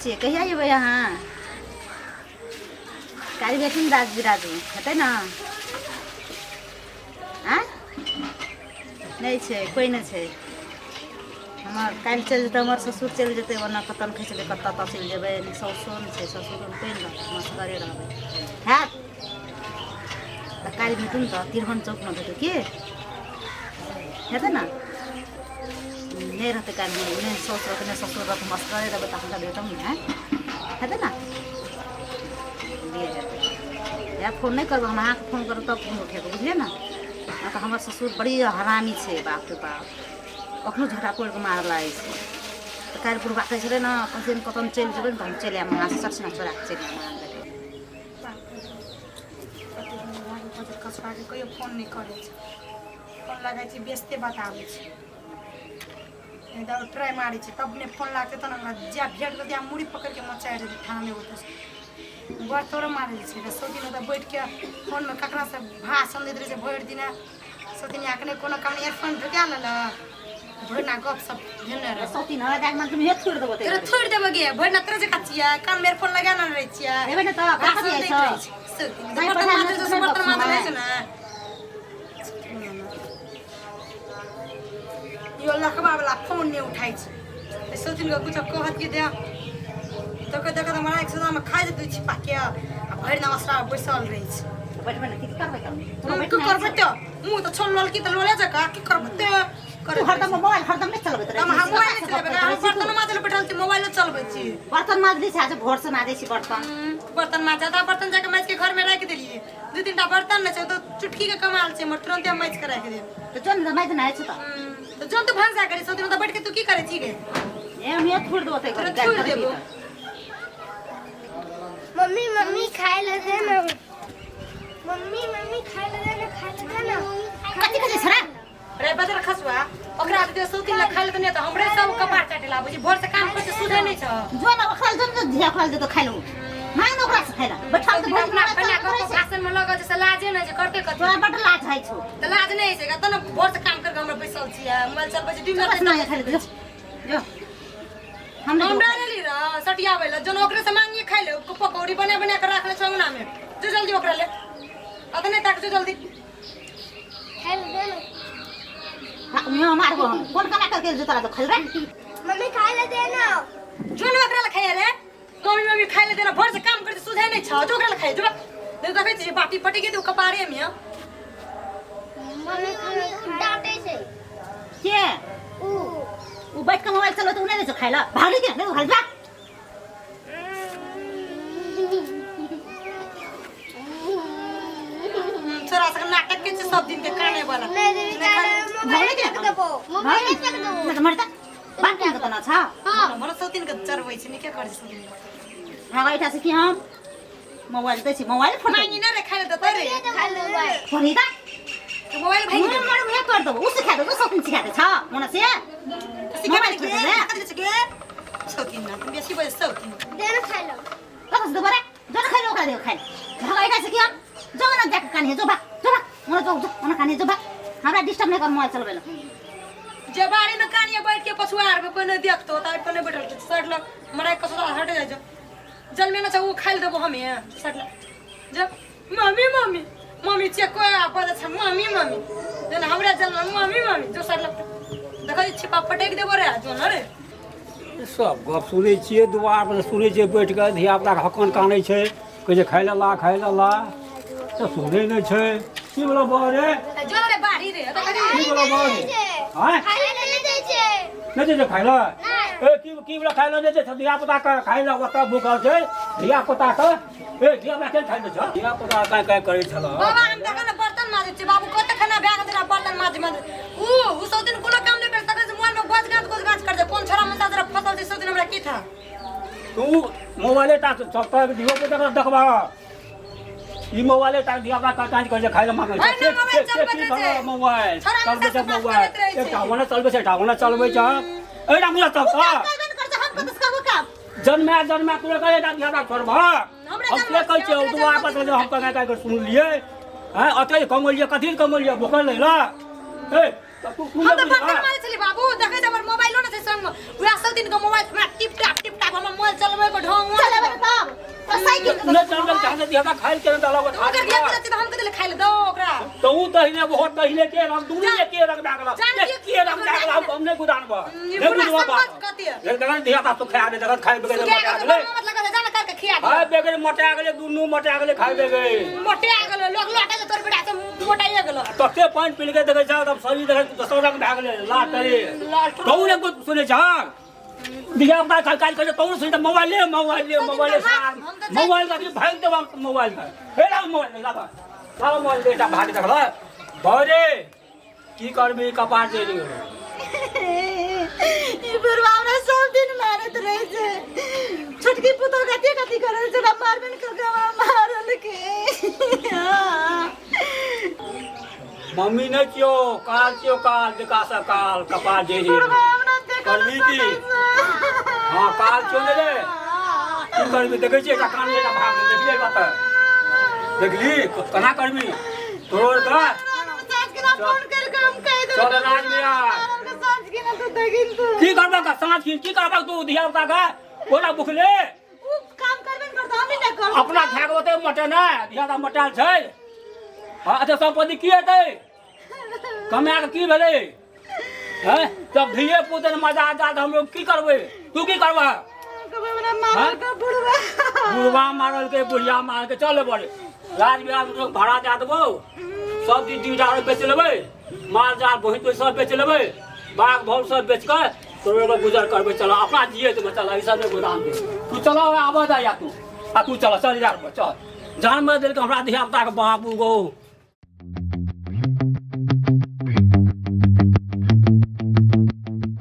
छियै। कहिया अयबै अहाँ? काल्हि भेथिन राज बिराजू हेतै ने? आँय, नहि छै, कोइ नहि छै हमर। काल्हि चलि जेतै हमर ससुर, चलि जेतै ओना कतऽ ने खसि कतऽ कतऽ चलि जेबै। साउसो नहि छै, ससुरो नहि, कोइ नहि रहतै, हम असगरे रहबै। हैत तऽ काल्हि भेटू ने, तऽ तिरहन चौकमे भेटू की हेतै ने? नहि रहतै काल्हि, नहि साउस रहतै, नहि ससुर रहतै, हम असगरे रहबै, तऽ अहाँके भेटब ने, हेतै ने? इएह फोन नहि करबै हम अहाँके, फोन करब तब फोन उठेबै, बुझलियै ने? तऽ हमर ससुर बड़ी हरामी छै, बाप रे बाप, कखनो झोटा कोड़ि कऽ मारऽ लागै छै। तऽ काल्हि बुढ़बा कहै छलै ने, कहै छै कतऽ चलि जेबै ने तऽ हम चलि आयब अहाँसँ, सच ने चोरा कऽ चलि आयब अहाँके। कसबाके कहियो फोन नहि करै छै, फोन लगै छै व्यस्ते बताबै छै, एकदम ट्राइ मारै छै तब नहि फोन लागतै। तब हमरा जा भेट देतै आ मुड़ी पकड़िके मचाइ देतै थाना नहि ओतऽसँ गोर तोरो मारै छै। तऽ सब दिन ओतऽ बैठके फोनमे ककरासँ भाषण दैत रहै छै भरि दिना। सब दिन अखने कोनो काम इयरफोन ढुका लेलक, भरि दिना गप सप भेने रहै। सौतीन हमरा देख मन तुम्हें थोड़ देबो। तोरा थोड़ि देबो गे, भरि दिना तोरे जकाँ छियै, कानमे इयरफोन लगा ने रहै छियै। देबै ने तऽ भाषण कथी दैत छै? रहै छै सब दिन। नहि बर्तन पढ़ाइ माजै नहि छै, बर्तन गप माजल होइ छै सुनाइ। ने यो लखबा वाला फोन नहि उठाइ छै। सोचिन के कुछो कहत कि दे तो के देखत हमरा एक सदा में खाइ जेतै छिपा के आ भरि दिन असरा बैसल रहै छै। बैठबै ने, की करबै तब? की करबै तऽ मुँह तऽ छोड़ ललकी तऽ लोले जकाँ, की करबै तऽ? तू हरदम मोबाइल हरदम नहि चलबैत रहै। हम मोबाइल नहि चलेबै, हम बर्तन माजै लए बैठल छी, मोबाइलो चलबै छी। बर्तन माजली छै, आज भोर से माजै छी बर्तन। बर्तन माज आधा बर्तन जाके माजि के घर में राखि देलियै, दू तीन टा बर्तन नहि छै तऽ चुटकी के कमाल छै हमर, तुरन्ते हम माजि के राखि देब। तऽ जो ने माजि नहि छै तऽ। तऽ जौन तू भनसा करी सौ दिन तऽ बैठ के तू की करै छी गे? ए हम ये थोड़ देबो तै। तोरा थोड़ि देबो। मम्मी मम्मी, खाय ले दे ना। मम्मी मम्मी, खाय ले दे ना, खाय ले दे ना। कथी कथी छरा? रे बजर खसुआ, ओकरा दे सौ दिन खाय ले तऽ हमरे सब कपार चाटे लाबै छी, भोर से काम करके सुधे नहि छ। जो ने ओकरा जो ने धिया ओकरा दे तो खाइ लो, मांग ने ओकरा से खाइ ला बैठल तऽ भरि अपना दिन खाना चलैत रहै छै। भाषण में लगल छै से लाजे नहि छै करते कथी। तोरा बड्ड लाज होइ छौ। तऽ लाज नहि छै तऽ ने भोर से काम करके हमरा बैसल छियै, मोबाइल चलबै छी, 2 मिनट। बस ना खाइ ले, जो जो हम नहि हम देबो। डालली रह सटियाबै लए, जौन ओकरे से मांगिए खाइ ले, पकौड़ी बना बना के राखले छै अंगना में, जो जल्दी ओकरा ले अतने तक, जो जल्दी। खाय ले दे ना। हाँ, मुँह मारबो हम, कोन कमा करके जो तोरा तो खाइ रे? मम्मी, खाय ले दे ना। जो ने ओकरा ले खाइ रे। मम्मी मम्मी, खाइ ले देना, भोर से काम करते सुझै नहि छ, जो ओकरा ले खाइ जो। नहीं देखै छी बाटी पटि गेल कपारे में। मम्मी, डांटे छै। के? ऊ। उ बैठ के मोबाइल चलबे तऽ उ नहि दै छौ खाइ ला? भागली के नहि खाइ जा। छोरा सब नाटक के छै सब दिन के काने वाला। नहीं देवी, मोबाइल फेंक देबो, मोबाइल फेंक देबो। नहि तऽ मरता बात के तना छ। हां। हमरा सब दिन के चरबै छै, नीके करै छै सब दिन। भागै एहिठाम से कि हम मोबाइल दै छी, मोबाइल फोड़। मांगी ना रे, खाइ ले देतै रे? खाय ले मोबाइल। फोड़ी दा। मोबाइल भागि मुँह मारू, मुँह कर देबो। उ सिखा देबो, सब दिन सिखा दे छ मोना से। सिखेबै मोबाइल के छोड़ दे। कथी छै गे? सौतीन ना बेसी बजे सौतीन। दे ना, खाय लो। कतऽ से देबो रे? जो न खाइ ले, ओकरा देबो खाइ ले। भागै एहिठाम से कि हम जो न जाके कान्हे, जो भाग, जो भाग मोना, जो जो ओना कान्हे, जो भाग, हमरा डिस्टर्ब नहि कर मोबाइल चलबै लए। जे बाड़ी में कानिया बैठ के पछुआर में कोई नहीं देखतो त पर नहीं बैठल छै, सट लग मराई कसो हट जाय जो जल में न छै, उ खाइ ले देबो हमे, सट लग जब मम्मी मम्मी मम्मी चेक कोई आ बजे छै मम्मी मम्मी जेना हमरा जल में मम्मी मम्मी, जो सट लग देखै छिपा पटक देबो रे, जो न रे। सब गप सुनै छियै, दुआर पर सुनै छियै बैठ कऽ, धियापुताके हक्कन कानै छै, कहै छै खाइ लए ला, खाइ लए ला, तऽ सुनै नहि छै। की बोलो बौ रे? जो रे बाड़ी रे तऽ की बोलो बौ रे? आँय? खाय ले नहीं दै छै। नहि दै छै खाइ लए? नहीं। ए की की बोला खाइ लए नहि दै छै धियापुताके? खाइ लए ओतऽ भूखल छै धियापुताके। ए धियापुता केहन खाइ दै छ धियापुता? काँय काँय करै छल। बाबा, हम तखन ने बर्तन माजै छियै, बाबू कते खाना भए गेल छै, बर्तन माज माज उ उ सब दिन कोनो काम नहि करै, तखन से मोबाइल में गज गाज गज गाज कर छै, कोन छोरा मुंडा जरा फसल छै सब दिन, हमरा की था? तू मोबाइले टा सब तरह धियो पुता के देखबा, ई मोबाइले टा धिया पुता काज करै छै, खाइ लए मांगै छै। ओहिना मोबाइल चलबैत रहै छै। मोबाइल छोरा चलबै छै मुंडा से बात मोबाइल करैत रहै छै। एकटा ओना चलबै छै, एकटा ओना चलबै छै, एहिटा मुदा चलतऽ। करबे ने करतै, हम कतऽ से करबो काम? जन्मे जन्मे तोरा कहै एकटा धिया पुता छोड़बह? हमरा हम जन्म से कहै छियै हमरा तू आपस जन्म हम कहाँ कहाँ सुनलियै हैं, अते कमौलियै, कथी लए कमौलियै? भूखल रहि ला ए तऽ तू हम सुनले तऽ बुझी बर्तन माजै छलियै बाबू, देखै छै हमर मोबाइलो नहि छै संगमे, उएह सब दिन के मोबाइल हमरा टिप टाप टिप टाप हमर मोबाइल चल। चलबै के ढंग चलेबै तब तो साइकिल के नहि चलबै चाहते धिया पुता खाइ के देलक ओकर धिया पुता छै तऽ हम कथी लए खाइ लए दौ ओकरा तऽ ऊ दहिने बहुत दहिने के रंग दूनी के रंग भए गेल जान के के रंग भए गेल हम नहि गुदानब ई नहि बुढ़ा बुझबऽ सब बात कथी है? देखन धिया पुता तो खाए दे देखन खाए बगैर सुखा मोटा गेल गेलै मतलब कथे जान करके खिया दे खाए बगैर मोटा गेलै दुनू मोटा गेलै खाए बगैर मोटे आ गेलो लोग लौटे से तोर बेटा से मोटाइए गेलो तते पानि पी के देखै छ तब शरीर देखै दोसर रंग भए गेलै लाल तरे लाल तौ ने कुछ सुनै छ धिया पुता काल्हि काल्हि कहै छै तौ सुनै मोबाइल ले मोबाइल ले मोबाइल ले सार मोबाइल का भागि देब हम मोबाइल का हे लाओ मोबाइल लाओ लाओ मोबाइल बेटा भागि देखल भरे की करबी कपार दे दियो ई बुढ़वा हमरा सब दिन मारैत रहै छै छोटकी पुतोह कथी कथी करै छै ओकरा मारबे ने केलकै हमरा मारल के मम्मी नहि छियौ काल छियौ काल विकास काल कपार दे दियो बुढ़वा हमरा देखल करबी की हँ काल छियौ ने रे की करबी देखै छियै एकटा कान लेटा भाग देखलियै बात देखली केना करबी तोड़ कऽ फोन कर के हम कहि देबै चल राजमिया साँझ के ना तू देखिन तू की करबक साँझ की की करबक तू धिया पुता के कोना भुखले उ काम करबे ने करतौ हम ही ना करब अपना खाए के ओते मटन है धिया पुता मटायल छै हँ अच्छा सम्पत्ति की हेतै कमा के की भेलै हैं जब धिये पुते ने मजा आ जात हम लोग की करबै तू की करबह कहबै हमरा मारल के बुढ़वा बुढ़वा मारल के बुढ़िया मारल के चल बड़े राज बिराज लोग भाड़ा दए देबौ सब चीज डी डार बेच लेबै माल जाल भैंस भैंस सब बेच लेबै बाघ भौर सब बेच कऽ तोरे एगो गुजर करबै चल अपना जिए के चल ई सब नहि गोदाम दे तू चल आबऽ दे या तू आ तू चल चल यार चल जान मत देलकै हमरा धिया पुता के बाबू गो।